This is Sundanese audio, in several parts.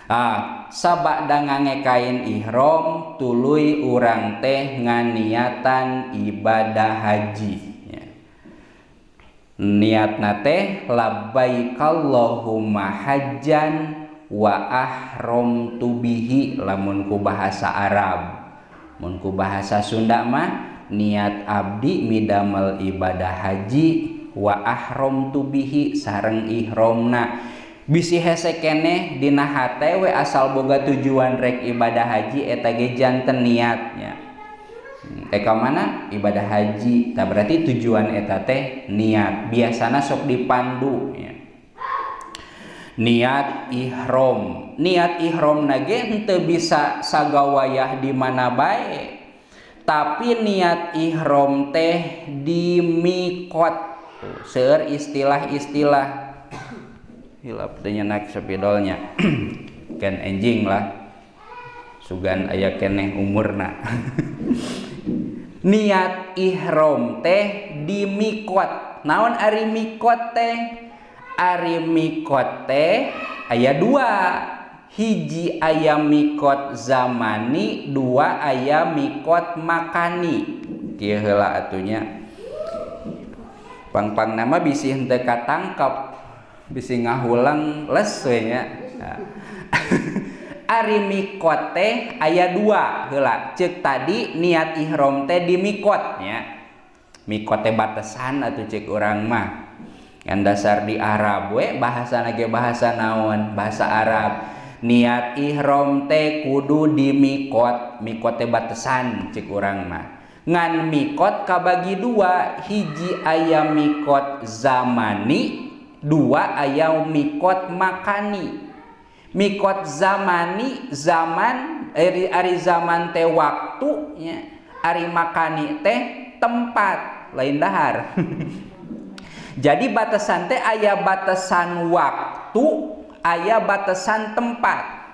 Ah, sabada ngangge kain ihram tuluy urang teh nganiatan ibadah haji ya. Niatna teh labbaikallahumma hajjan wa ahramtu bihi lamun ku bahasa Arab. Mun ku bahasa Sunda mah niat abdi midamel ibadah haji wa ahramtu bihi sareng ihramna. Bisi hese keneh dina hate we asal boga tujuan rek ibadah haji eta ge janten niatnya. Ka mana ibadah haji, tah berarti tujuan eta teh niat. Biasana sok dipandu nya. Niat ihram. Niat ihram na ge henteu bisa sagawayah di mana bae. Tapi niat ihram teh di miqat. Seueur istilah-istilah. Hilap teh nyenak sepidolnya. Ken enjing lah. Sugan aya keneh umurna. Niat ihram teh di miqat. Naon ari miqat teh? Ari miqat teh aya dua. Hiji aya miqat zamani, dua aya miqat makani. Kieu heula atunya. Pang-pang nama bisi henteu katangkep. Bisi ngahulang les we nya. Ari miqat teh aya dua heula. Ceuk tadi niat ihram teh di miqat nya. Miqat teh batasan atuh ceuk urang mah. Yang dasar di Arab we bahasana ge bahasa naon? Bahasa Arab. Niat ihram teh kudu di miqat. Miqat teh batasan ceuk urang mah. Ngan miqat kabagi dua, hiji aya miqat zamani, dua aya miqat makani. Miqat zamani zaman ari zaman teh waktu nya, ari makani teh tempat, lain dahar. Jadi batasan teh aya batasan waktu, aya batasan tempat.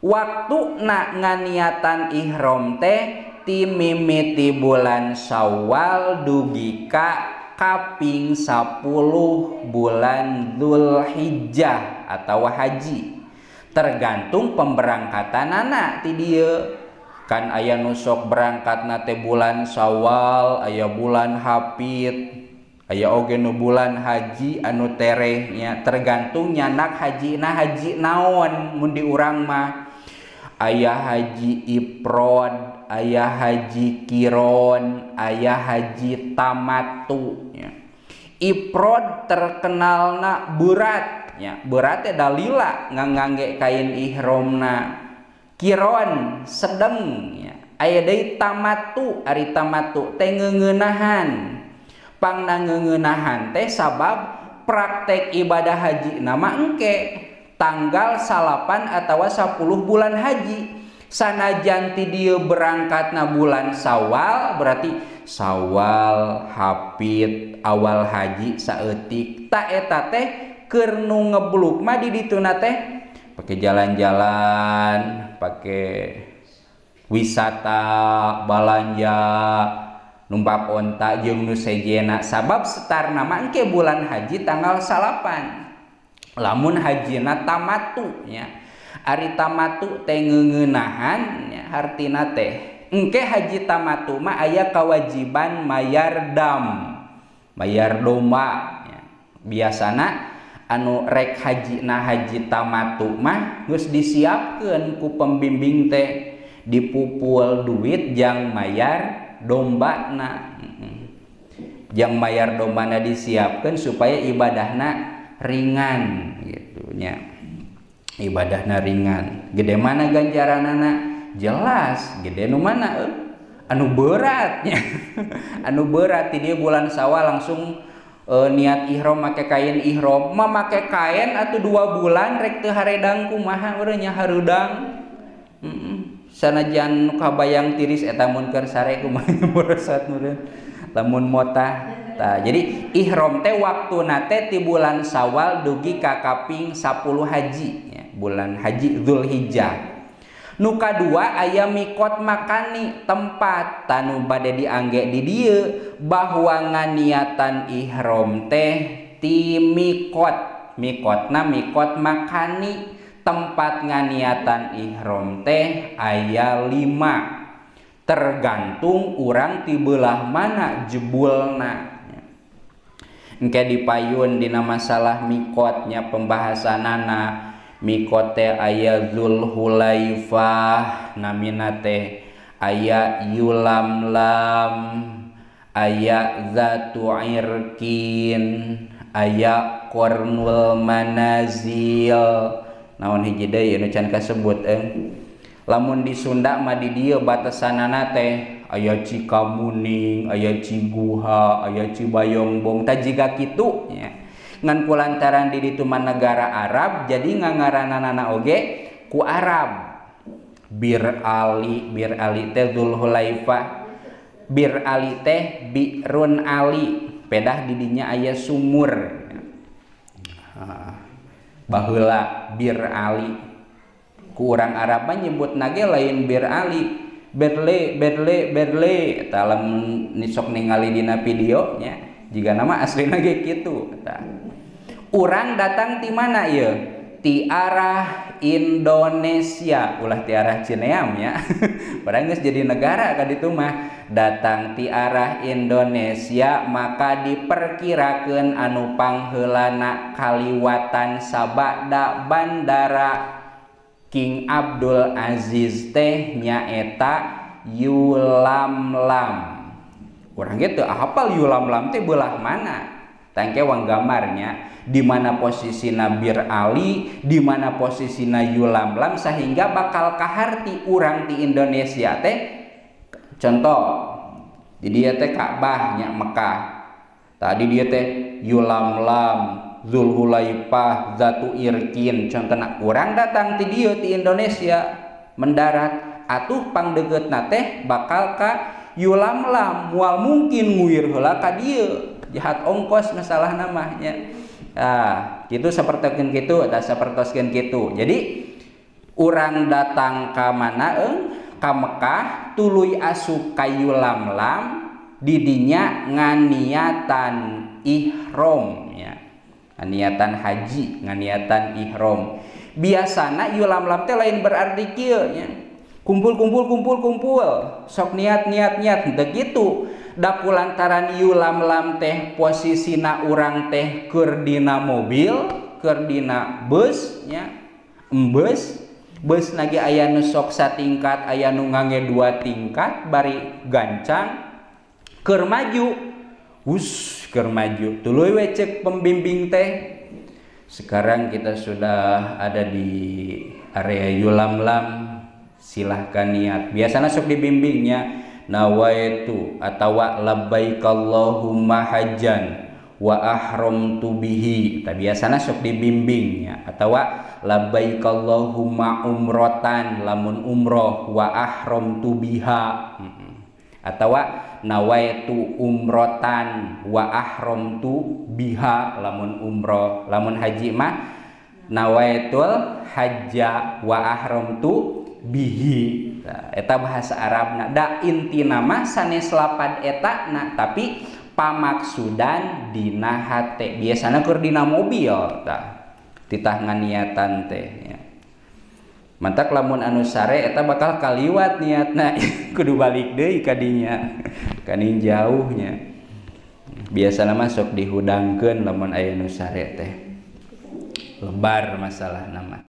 Waktu na nganiatan ihram teh ti mimiti bulan Syawal dugi ka kaping 10 bulan Dzulhijjah atau haji. Tergantung pemberangkatanana ti dieu. Kan aya nu sok berangkatna teh bulan Syawal, aya bulan Hafid, aya oge nu bulan haji anu terehnya. Tergantung nyanak hajina haji naon mun di urang mah. Aya haji ifrad, aya haji kiron, aya haji tamatu ya. Ifrad terkenalna berat ya, berat teh dalila ngangge kain ihramna. Kiron sedeng ya. Aya deui tamatu, ari tamatu teh ngeungeunahan. Pangna ngeungeunahan teh sabab praktek ibadah haji nama engke tanggal 9 atawa 10 bulan haji. Sanajan ti dieu berangkatna bulan Syawal, berarti Syawal, Hafid, awal haji saeutik. Ta eta teh keur nu ngebluk mah di dituna teh pake jalan-jalan, pake wisata, balanja, numpak onta jeung nu sejena. Sabab setarna mah engke bulan haji tanggal 9. Lamun hajina tamatu nya. Ari tamatu teh ngeungeunahan nya, hartina teh engke haji tamatu mah aya kewajiban mayar dam, mayar domba nya. Biasana anu rek hajina haji tamatu mah geus disiapkeun ku pembimbing teh, dipupul duit jang mayar dombana. Jang mayar dombana disiapkeun supaya ibadahna ringan gitu nya. Ibadahna ringan. Gede mana ganjaranana? Jelas, gede nu mana anu berat nya. Anu berat ti dieu bulan Syawal langsung niat ihram make kain ihram, mah make kain atuh 2 bulan rek teu haredang kumaha urang nya hareudang. Sanajan nu kabayang tiris eta mun keur sare kumaha borosot meureun lamun motah. Tah, jadi ihram teh waktuna teh ti bulan Syawal dugi ka kaping 10 haji ya, bulan haji Dzulhijjah. Nu kadua aya miqat makani tempat tanu bade diangge di dieu bahwa nganiatan ihram teh ti miqat. Miqatna miqat makani Tempat nganiatan ihram teh aya 5 tergantung urang ti beulah mana jebulna. Engke dipayun dina masalah mikotnya pembahasanana mikot teh aya Zulhulaifah namina teh aya Yulamlam aya Zatu Irkin aya Qarnul Manazil naon hiji deui anu can kasebut lamun di Sunda mah di dieu batasanana teh aya Cikamuning aya Ciguha aya Cibayongbong tah jiga kitu nya ngan kulantaran di ditu mah negara Arab jadi ngaranana oge ku Arab. Bir Ali, Bir Ali teh Zulhulaifah, Bir Ali teh Birun Ali, pedah di dinya aya sumur. Baheula Bir Ali ku urang Arab mah nyebutna ge lain Bir Ali, Berle Berle Berle eta lamun sok ningali dina video nya jiga nama aslina ge kitu eta. Urang datang ti mana ieu? Ti arah Indonesia, ulah ti arah Cineam ya. Barang geus jadi negara ka ditu mah. Datang ti arah Indonesia maka diperkirakeun anu pangheulana kaliwatan sabada bandara King Abdul Aziz teh nyaeta Yulamlam. Urang ge teu hafal Yulamlam teh beulah mana. Tangke wang gambarnya di mana posisina Bir Ali, di mana posisina Yulamlam sehingga bakal kaharti urang di Indonesia teh. Contoh di dia teh Ka'bah nya Mekah. Tadi dia teh Yulamlam, Zulhulaifah, Zatu Irkin. Contohna urang datang ti dieu ti Indonesia mendarat atuh pangdeukeutna teh bakal ka Yulamlam, moal mungkin nguir heula ka dieu. Jahat ongkos masalah namanya. Ah, gitu sapertoskeun kitu eta sapertoskeun kitu. Jadi urang datang ka mana ka Mekah tuluy asup ka Yulamlam didinya nganiatan ihram ya. Nganiatan haji, nganiatan ihram. Biasana Yulamlam teh lain berarti kieu nya. Kumpul kumpul kumpul kumpul, sok niat niat niat henteu kitu. Da kulantaran Yulamlam teh posisina urang teh keur dina mobil, keur dina bus nya, embus, bus nage aya nu sok satingkat, aya nu ngange 2 tingkat bari gancang keur maju. Hus keur maju. Tuluy we cek pembimbing teh. Sekarang kita sudah ada di area Yulamlam, silahkan niat. Biasana sok dibimbingnya nawaitu atawa labbaikallahumma hajjan wa ahramtu bihi. Tah biasana sok dibimbingnya atawa labbaikallahumma umrotan lamun umroh wa ahramtu biha atawa nawaitu umrotan wa ahramtu biha lamun umroh. Lamun haji mah nawaitul hajja wa ahramtu bihi. Nah, eta bahasa Arabna da intina mah sanes lapad eta na tapi pamaksudan dina hate. Biasana keur dina mobil tah titah nganiatan teh nya. Mantak lamun anu sare eta bakal kaliwat niatna kudu balik deui ka dinya kaning jauhnya. Biasana mah sok dihudangkeun lamun aya nu sare teh lebar masalah nama.